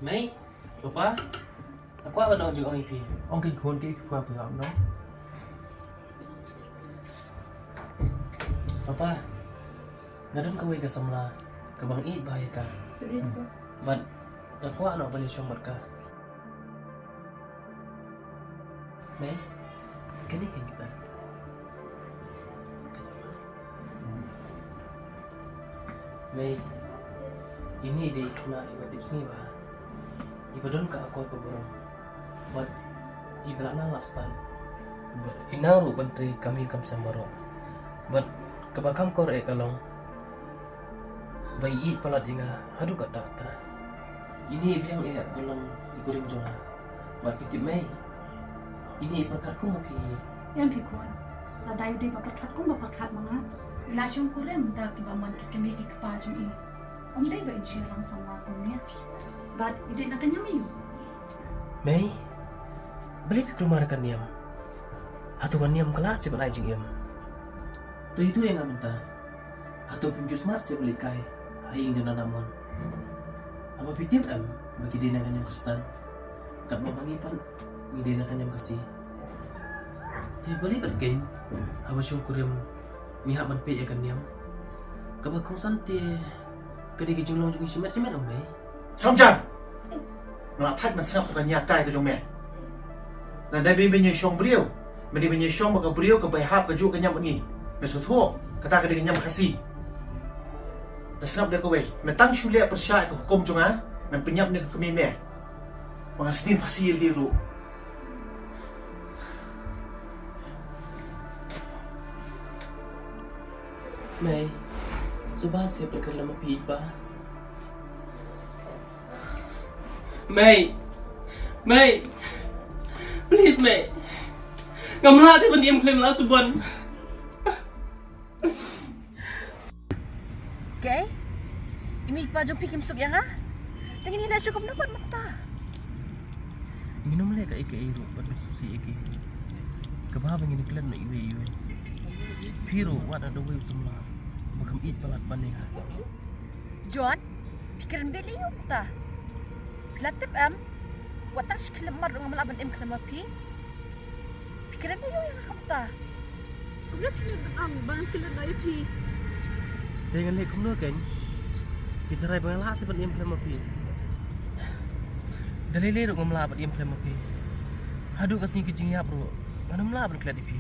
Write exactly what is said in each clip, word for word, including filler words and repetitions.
Mei, Papa, nga kwah ban ong jingong ïa phi. Ong khun, khun, ki kwah ban ong. Papa, nga don kawei ka samla kaba nga ïeit bha ïa ka. Bad nga kwah noh ban ïashong bad ka. Mei, kane ka ïing kata. Mei, ine i dei i khynnah iba tipsngi bha, iba don ka akor ka burom, bad iba la nang la stad. Bad i nang ruh ban trei kam ïing kam sem baroh. Bad kaba kham kor eh ka long ba i ïeit palat ïa nga haduh katta katta. Ine i biang eh ban long i kurim jong nga. Bad phi tip Mei, ine i pyrkhat kum ma phi. Ïa phi khun, lada i dei ba pyrkhat kum ba pyrkhat ma nga, i la shongkurim da kiba mon ki kmie ki kpa jong i. Ym dei ba in shu ïalang samla kumne. Bad i dei na ka niam aïu? Mei, balei phi kulmar ïa ka niam? Hato ka niam ka lah seh ban ai jingim? To ïathuh ïa nga mynta. Hato phim ju smat seh ban leit kai ha ïing jong na Namon? Haba phi tip em ba ki dei na ka niam Khristan, katba ma ngi pat ngi dei na ka niam Khasi. Te balei pat keiñ haba shongkurim ngi hap ban peit ïa ka niam? Kaba kongsan te ka dei ka jinglong jong ngi shimet shimet, ong Mei. Sngap jan! Nga la thait ban sngap ka nia kai ka jong me. Lada dei ban ïashong briew, ban dei ban ïashong bad ka briew kaba hap kajuh ka niam bad ngi, me sngewthuh, kata ka dei ka niam Khasi. Te sngap da kawei, me tang shu leh pyrshah ïa ka hukum jong nga, ngan pynïap ïa ka kmie me. Ba ngan sniew phasi ïa lade ruh. Mei, sngewbha seh pyrkhat lem ma phi, i pa. Mei. Mei. Please, Mei. Ngam lah te ban im khlem la subon. Kei, i mei i pa jong phi kim suk ïa nga. Te ngin ïaleh shuh kumno pat mynta? Ngin ym leh kaei kaei ruh ban pynsngewsih ïa ki. Kaba bha ba ngin ïaklet noh iwei iwei. Phi ruh wat da uwei u samla ba kham ïeit palat ban ïa nga. John, phi kren beit lei ïa u mynta. Phi la tip em, wat tang shi khyllipmat ruh ngam lah ban im khlem ma phi. Phi kren beit lei ïa u ïa nga kumta. Kumno phi kren ban ong ba ngan kylliat noh ïa phi? Te ngan leh kumno keiñ? Phi tharai ba nga lah seh ban im khlem ma phi? Da lei lei ruh ngam lah ban im khlem ma phi. Haduh ka sngi ka jingïap ruh ngan ym lah ban klet ïa phi.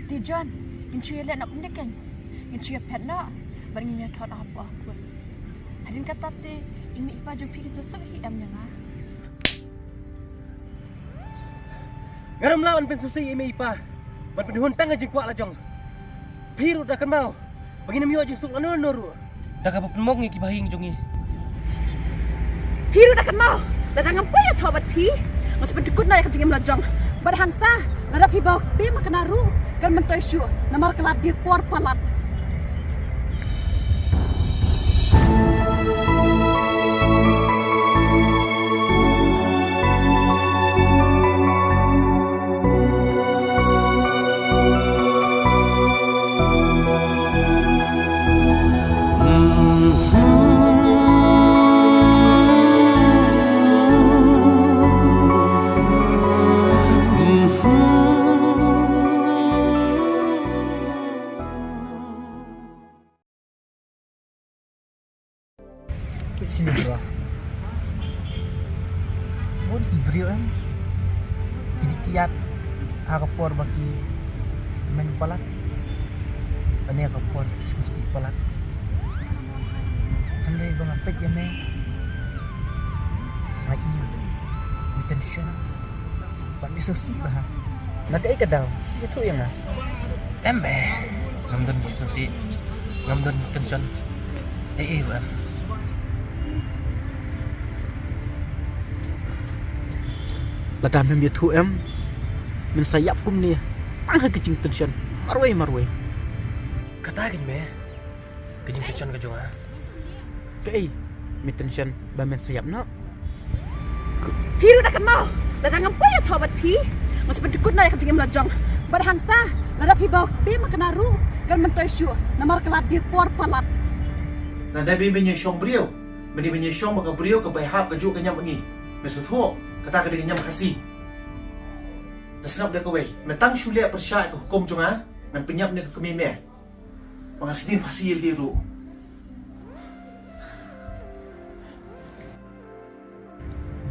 Te John, ngin shu ïaleh noh kumne keiñ. Ngin shu ïaphet noh bad ngin ïathot noh hapoh kut. Hadien kata te i mei i pa jong phi kin sa suk hi em ïa nga? Ngan ym lah ban pynsngewsih ïa i mei i pa, ban pynhun tang ka jingkwah la jong. Phi ruh da kynmaw ba ngin ym ïoh jingsuk lano lano ruh da kaba pynmong ïa ki bahaïing jong ngi. Phi ruh da kynmaw, lada ngam poi ïathoh bad phi, nga sa pyndykut noh ïa ka jingim la jong. Bad hangta, lada phi bau kti ma kane ruh, kan myntoi shuh, namar ka la dei por palat. Sngewbha. Bun ki briew em ki dei ki ïaid ha ka por ba ki kmen palat, lane ha ka por ba ki sngewsih palat. Hynrei ba nga peit ïa me, nga i me tension. Bad me sngewsih bha. Na kaei ka daw? Ïathuh ïa nga. Em, eh. Ngam don jingsngewsih. Ngam don tension ei ei ruh em. Lada mem ïathuh em, men sa ïap kumne tang ha ka jingtension marwei marwei. Kata keiñ me. Ka jingtension ka jong nga. Kaei? Me tension ba men sa ïap noh? Phi ruh da kynmaw, lada ngam poi ïathoh bad phi, nga sa pyndykut noh ïa ka jingim la jong. Bad hangta, lada phi bau kti ma kane ruh, Mynta shuh, namar ka la dei por palat. Nang dei ba ïa shong briew, mynta ïa shong ba ka briew ka bai hap ka juh ka ñiam ngi. Me sngewthuh, kata ka dei ka ñiam Khasi. Da sngap da kawei, me tang shu leh pyrshah ka hukum jong nga, ngan pynïap ne ka kmie me. Ba ngan sdien phasi ïa lade ruh.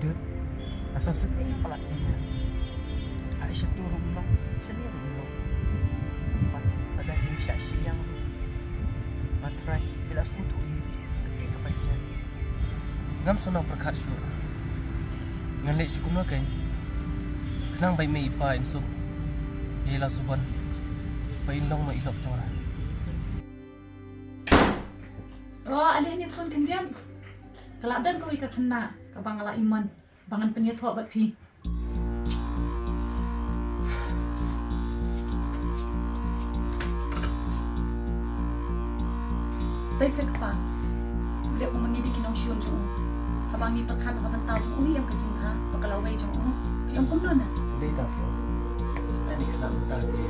Dud, nga sngewsih palat ïa nga. Ha sha tu ruh long, sha ne ruh long. Pat lada dei sha shiliang ruh. Nga trai, phi la sngewthuh ïa ka, eh, ka panjan. Ngam sngewpyrkhat shuh. Ngan leh shuh kumno kein. Khnang ba i mei i pa in suk ïa i Lasubon ba in long ma i lok jong nga. Oh, ale ne pun khyndiat. Ka la don kawei ka khynnah kaba nga la imon ba ngan pynïathoh bad phi. Peit seh kpa. U leh kumne ïa ki nongshun jong u. Haba ngi pyrkhat ha ka bynta jong u ïa ka jingkha ba ka lawei jong u. Phi ong kumno na? Dei ta phi ong. Ani ka la mynta te.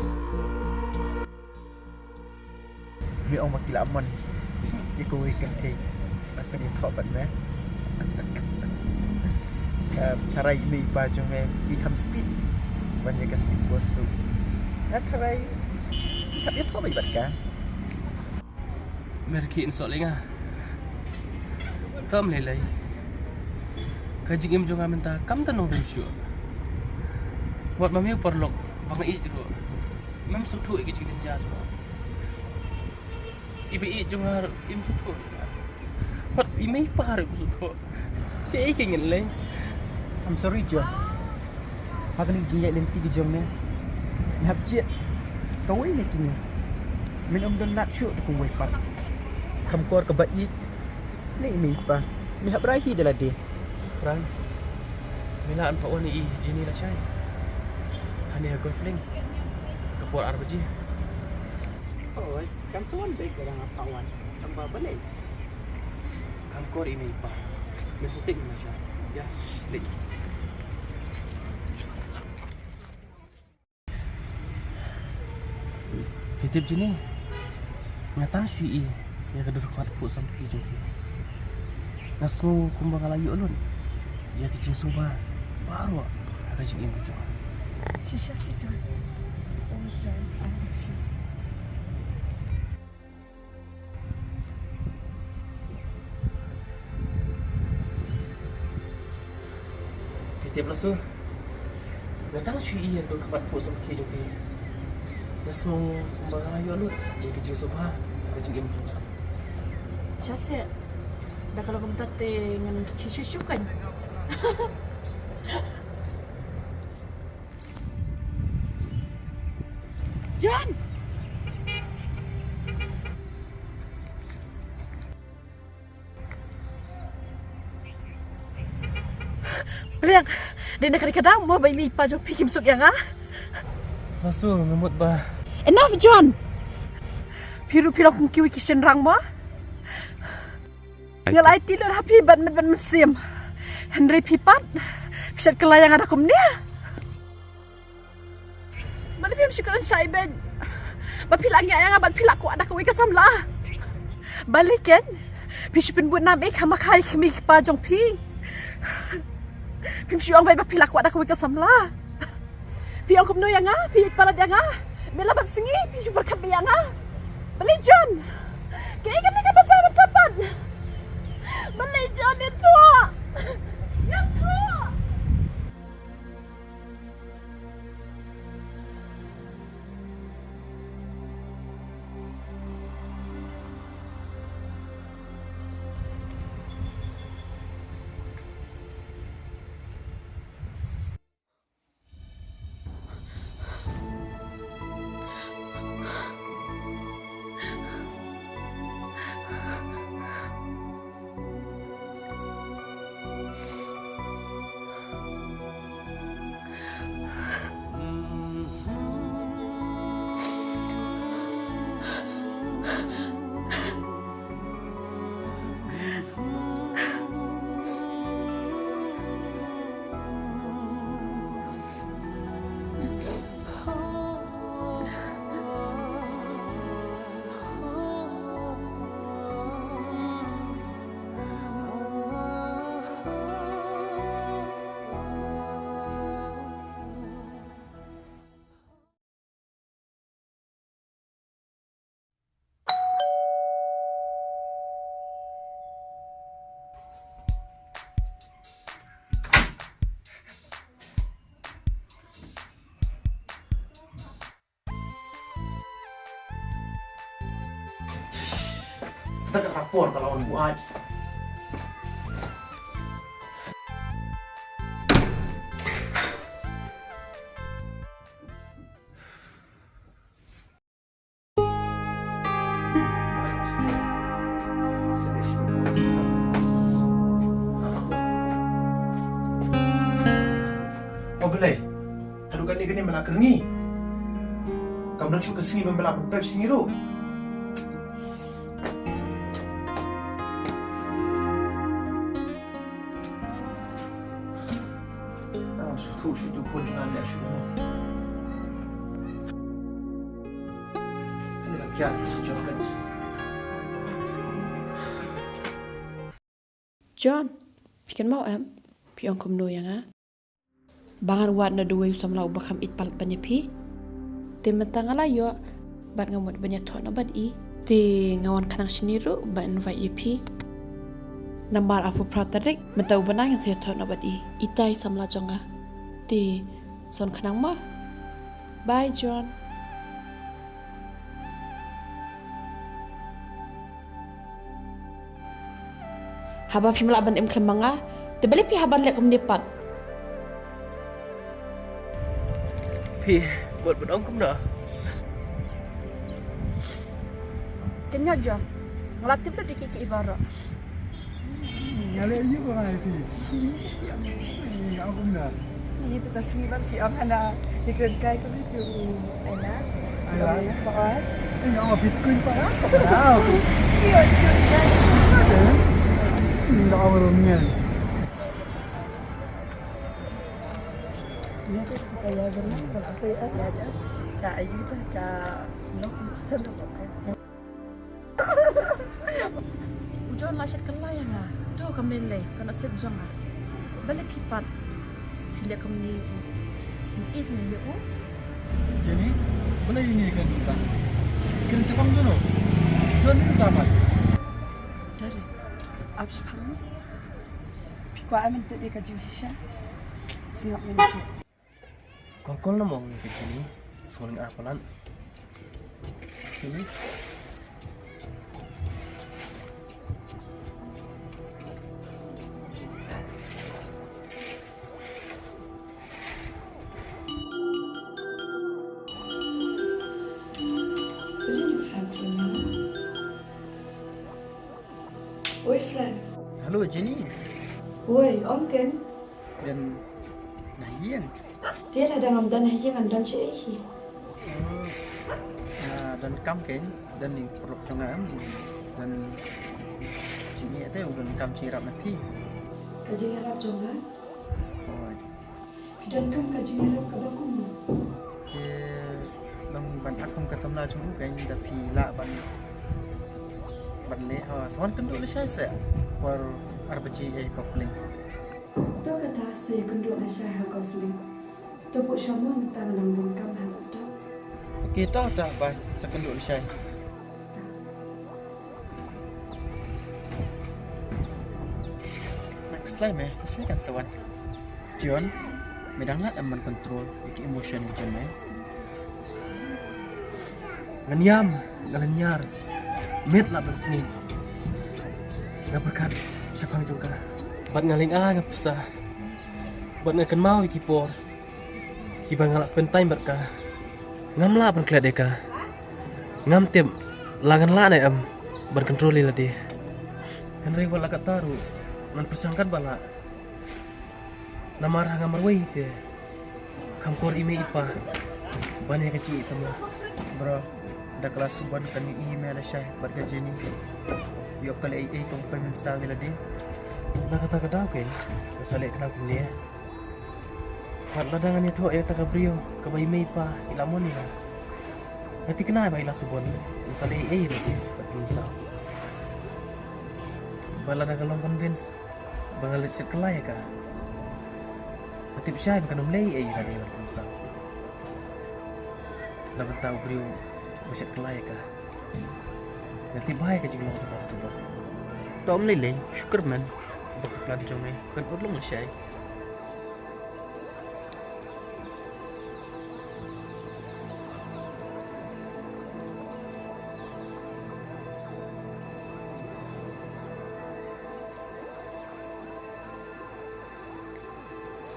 Me ong ma ki la mon. Ïa kawei ka kynthei. Ngan pynïathoh bad me. Ka tharai i mei i pa jong me i kham speed ban ïa ka speed post ruh. Nga tharai i kham ïathoh bad ka. Me rkhie in soh lei nga. Tam lei lei. Ka jingim jong nga mynta kam da nongrim shuh. Wat ma me u paralok ba nga ïeit ruh. Mem sngewthuh ïa ka jingjynjar. I ba ïeit jong nga ruh im sngewthuh. Wat i mei i pa ruh im sngewthuh. Shaei kein ngin leh? I'm sorry John. Ha kane ka jingïaid lynti ka jong me, me hap jied kawei na kine. Men ym don lad shuh da kumwei pat. Kham kor kaba ïeit ne i mei i pa. Me hap rai hi da lade. Frank, me lah ban pynwan ïa i Jenny lashai hangne ha golf link ka por ar baje. Oi, kam shu wan beit ka dang ap wan. Tang ba balei? Kham kor i mei i pa. Me shu tieng lashai. Ïa, leit. Phi tip Jenny, nga tang shu ïohi ïa ka dur khmat phuh samrkhie jong phi. Nga sngew kumba nga la ïoh lut ïa ka jingsngewbha baroh ha ka jingim ka jong nga. Shisha shisha. Oh John, I love you. Phi tip Lasu, nga tang shu ïohi ïa ka dur khmat phuh samrkhie jong phi. Nga sngew kumba nga la ïoh lut ïa ka jingsngewbha ha ka jingim jong nga. Shisha, da ka long kumta te ngan khie shuh shuh kan. John! Pliang, dei na kane ka daw mo ba i mei i pa jong phi kim suk ïa nga? Lasu, nga mut ba. Enough, John! Phi ruh phi long kum kiwei ki shynrang mo? Nga la aiti lut ha phi bad met bad mynsiem. Hynrei phi pat phi shait kylla ïa nga da kumne. Balei phim shu kren shai beit? Ba phi la ngiah ïa nga bad phi la kwah da kawei ka samla. Balei kein? Phi shu pynbud nam ïa ka makai kmie ki kpa jong phi. Phim shu ong beit ba phi la kwah da kawei ka samla. Phi ong kumno ïa nga? Phi ïeit palat ïa nga? Me la bat sngi phi shu pyrkhat beit ïa nga. Balei John? Kaei kane ka bacha ban tapat? Balei John ïathuh? Ïathuh. Tang ka por ka la wan buaid. O Blei, haduh kane kane me la kyrngi. Kam don shuh ka sngi ba me la pynpep sngi ruh. John, phi kynmaw em? Phi ong kumno ïa nga? Ba ngan wad na duwai u samla uba kham ïeit palat ban ïa phi. Te mynta nga la ïoh bad nga mut ban ïathoh noh bad i. Te nga wan khnang shane ruh ban invite ïa phi. Namar arphew phra tarik mynta u bnai ngan sa ïathoh noh bad i. Itai samla jong nga. Te sa wan khnang mo. Bye John. Haba phim lah ban im khlem ma nga, te balei phi hap ban leh kumne pat? Phi bad bad ong kumno? Kynnoh John, nga la tip lut ïa ki ki baroh. Nga leh ïa ba ngai phi. Nga ong kumno? Ïa tu ka sngi ba phi ong hana. Ïa kren kai ka tu. Ena. Aya. Ba oi. Ina office kun pa. Wow. Ïa tu kai. Ada. Nda ong rong ngan. Ïa tu ka ya gana ka apa ya? Ka ayu ta ka nok. U John la shet kylla ïa nga. To ka mlien lei ka nasib jong nga. Balei phi pat phi leh kumne ïa u? Ïeit ne ïa u? Jenny, balei ïa ngi ka dei ta? Kren shaphang John. John ni ta pat. Dare, ap shaphang. Phi kwah ai mynta ïa ka jingshisha. Sngap mynta. Kol kol na mong ni kini. Sngol nga palat. Sini. Oi, Fran. Hello, Jenny. Oi, ong ken. Don na ïing. Te lada ngam don ha ïing ngan don shaei hi? Oh, nga don kam kein, don ïa u paralok jong nga em, don jingeh te u don kam jingïarap na phi. Ka jingïarap jong nga? Hooid. Phi don kam ka jingïarap kaba kumno? Te long ban act kum ka samla jong u kein, da phi lah ban, ban leh, ha, sa wan kynduh lashai seh por ar baje ha coffee lane. To kata sa ïakynduh lashai ha coffee lane. To buh shuwa mo mynta nga nang bun kam ha laptop. Okay to ta bye, sa kynduh lashai. Next time eh, lashai kan sa wan. John, me dang lah em ban control ïa ki emotion ki jong me? Ngan ïam, nga lynñiar, miet la ban sngi. Nga pyrkhat shaphang jong ka. Bad nga lynga nga pisa. Bad nga kynmaw ïa ki por kiba nga la spend time bad ka. Ngam lah ban klet ïa ka. Ngam tip la ngan lah ne em ban control ïa lade. Hynrei wat la katta ruh ngan pyrshang katba lah. Namar ha nga marwei te kham kor i mei i pa ban ïa ka jingïeit samla. Bro, da ka la subon kane i mei lashai bad ka Jenny. Ïoh ka leh ei ei kong pynmynsaw ïa lade. Na kata ka daw kein nga sa leh khnang kumne. Wat lada ngan ïathuh ïa kata ka briew kaba i mei i pa i la mon ïa nga. Nga thikna ba i la subon nga sa leh ei ei ïa lade bad pynmynsaw. Ba lada ka long convince ba nga la shet kylla ïa ka. Nga tip shai ba kan ym leh ei ei ïa lade bad pynmynsaw. Na bynta u briew ba shet kylla ïa ka. Nga tip bha ïa ka jinglong jong ka ha subon. To ym lei lei, shu kyrmen ba ka plan jong me kan urlong lashai.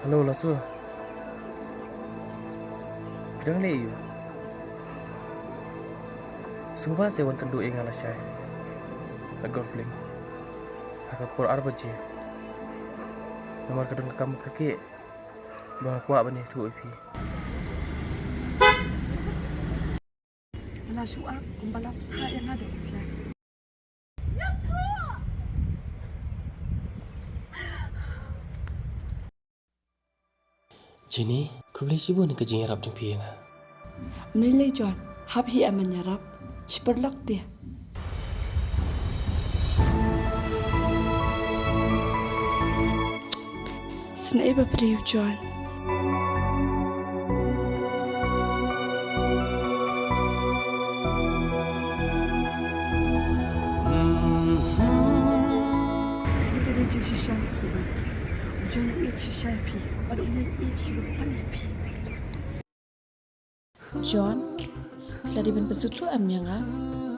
Hello, Lasu. Phi dang leh aiu? Sngewbha se wan kynduh ïa nga lashai ha Golf Link ha ka por ar baje. Namar ka don ka kam ka kyrkieh ba nga kwah ban ïathuh ïa phi. La shu ap kumba la pynthah ïa nga da u Fred. Jenny, khublei shibun ïa ka jingïarap jong phi ïa nga. Ym lei lei John, hap hi, ym ïarap. Shi paralok te. Sngewbha briew John. Ka dei ka dei jingshisha lehse ban u John u ïeit shisha ïa phi bad u ïeit hi ruh tang ïa phi. John, phi la dei ban pynsngewthuh em ïa nga?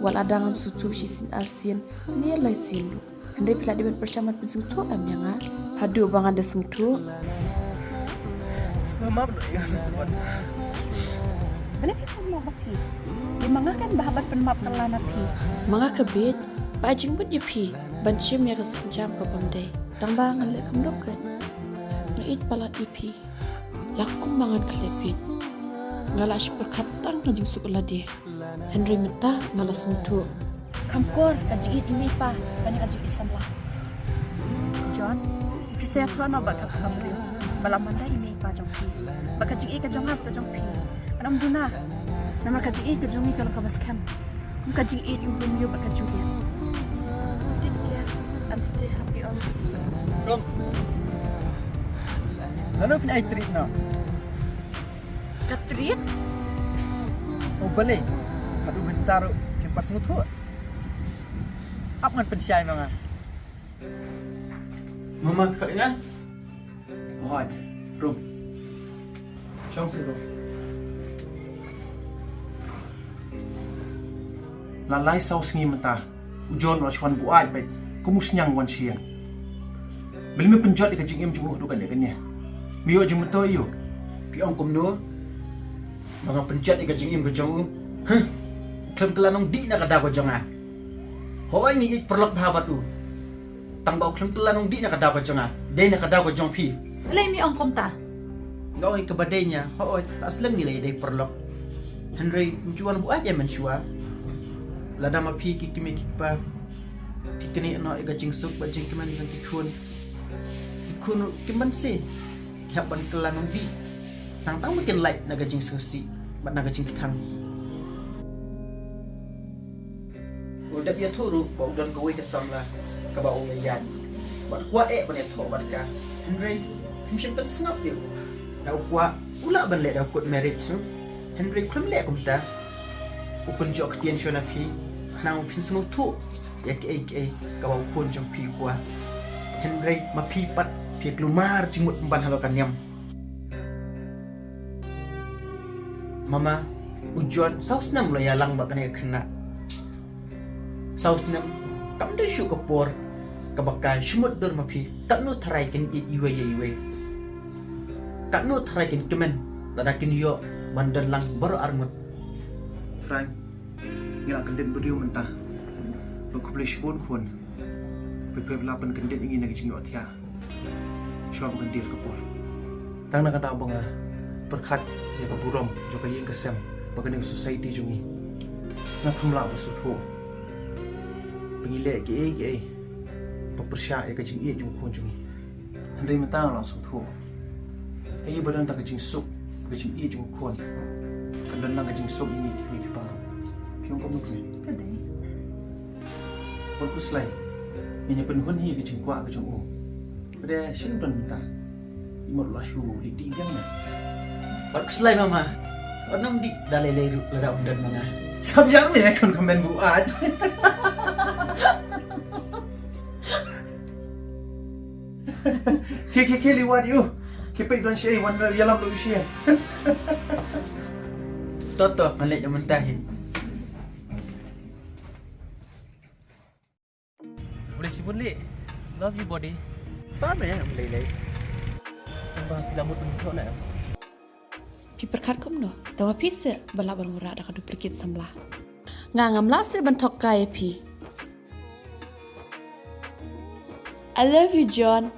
Wat la dang ym sngewthuh shisien arsien ne laisien ruh. Hynrei phi la dei ban pyrshang ban pynsngewthuh em ïa nga? Haduh ba ngan da sngewthuh. Map noh ïa nga, Suban. Balei phi pynmap ba phi? Ïa ma nga kan ba hap ban pynmap kylla na phi. Ma nga ka bit ba ai jingmut ïa phi ban shim ïa ka sienjam ka bym dei. Tang ba ngan leh kumno kan? Nga ïeit palat ïa phi. La kumba ngan khlem bit. Nga la shu pyrkhat tang ka jingsuk lade. Hynrei mynta nga la sngewthuh. Kham kor ka jingïeit i mei i pa ban ïa ka jingïeit samla. John, phi sa ïathuh noh bad ka kham briew ba la manda i mei i pa jong phi. Bad ka jingïeit ka jong nga bad ka jong phi kan ym duna. Namar ka jingïeit ka jong ngi ka long kaba skhem. Kum ka jingïeit u Romeo bad ka Juliet. Take care and stay happy always. Rom. Lano phin ai treat noh? Ka treat? Oh, balei? Haduh mynta ruh kim pat sngewthuh. Ap ngan pynshai ma nga. Mama, ka ina? Hooid, Rom. Shong seh, Rom. La lai saw sngi mynta u John u la shu wan buaid beit kum u sniang wan sha ïing. Balei me pynjot ïa ka jingim jong u haduh kane kane? Me ïoh jingmyntoi ïa u? Phi ong kumno? Ba nga pynjot ïa ka jingim ka jong u? Huh? Khlem kylla nongdih na ka daw ka jong nga. Hooid, ngi ïeit paralok bha bad u. Tang ba u khlem kylla nongdih na ka daw ka jong nga, dei na ka daw ka jong phi. Balei me ong kumta? Nga ong ïa kaba dei nia, hooid, la slem ngi la ïadei paralok. Hynrei ym ju wan buaid ïa mynshuwa. Lada ma phi ki kmie ki kpa, phi knieh noh ïa ka jingsuk bad jingkmen jong ki khun. Ki khun ruh kim banse, ki hap ban kylla nongdih. Tang tang ba kin lait na ka jingsngewsih bad na ka jingkthang. U dep ïathuh ruh ba u don kawei ka samla kaba u la ïaid bad kwah eh ban ïathoh bad ka. Hynrei phim shym pynsngap ïa u. Da u kwah u lah ban leh da u court marriage ruh. Hynrei khlem leh kumta. U pynjot ktien shuwa na phi khnang ba phin sngewthuh ïa kiei kiei kaba u khun jong phi u kwah. Hynrei ma phi pat phi kulmar jingmut pynban halor ka niam. Mama, u John saw snem u la ïalang bad kane ka khynnah. Saw snem kam dei shuh ka por kaba ka shu mutdur ma phi. Katno tharai kin ïeit iwei ïa iwei? Katno tharai kin kmen lada kin ïoh ban don lang baroh arngut? Frank, ngi la kyndit briew mynta. Ba khublei shibun khun. Phi phi la pynkyndit ïa ngi na ka jingïohthiah. Shuwa ba kan dei ka por. Tang na ka daw ba nga pyrkhat ïa ka burom jong ka ïing ka sem bad kane ka society jong ngi, nga kham lah ban sngewthuh ba ngi leh kiei kiei ba pyrshah ïa ka jingïeit jong u khun jong ngi. Hynrei mynta nga la sngewthuh. Ïa ba don tang ka jingsuk, ka jingïeit jong u khun, kan don lang ka jingsuk ïa ngi ki kmie ki kpa. Phi ong kumno kmie? Ka dei. Wat khuslai. Ngin ïa pynhun hi ka jingkwah ka jong u. Ka dei shisha u don mynta. I mut u la shu leit dih biang na. Wat khuslai mama. Wat nym dih da lei lei ruh lada um don ma nga. Sap ïa me khun kmen buaid. Khie khie khie, leit wad ïa u. Khie peit don shi ei, wan ïalam ïa u shi ei. To to, ngan leit da mynta hi. Khublei shibun lei. Love you, buddy. Bye, man. Lei lei. Ba phi la mut ban thoh ne? Phi pyrkhat kumno? Tangba phi seh ba lah ban wanrah da ka duplicate samla. Nga ngam lah seh ban thok kai ïa phi. I love you, John.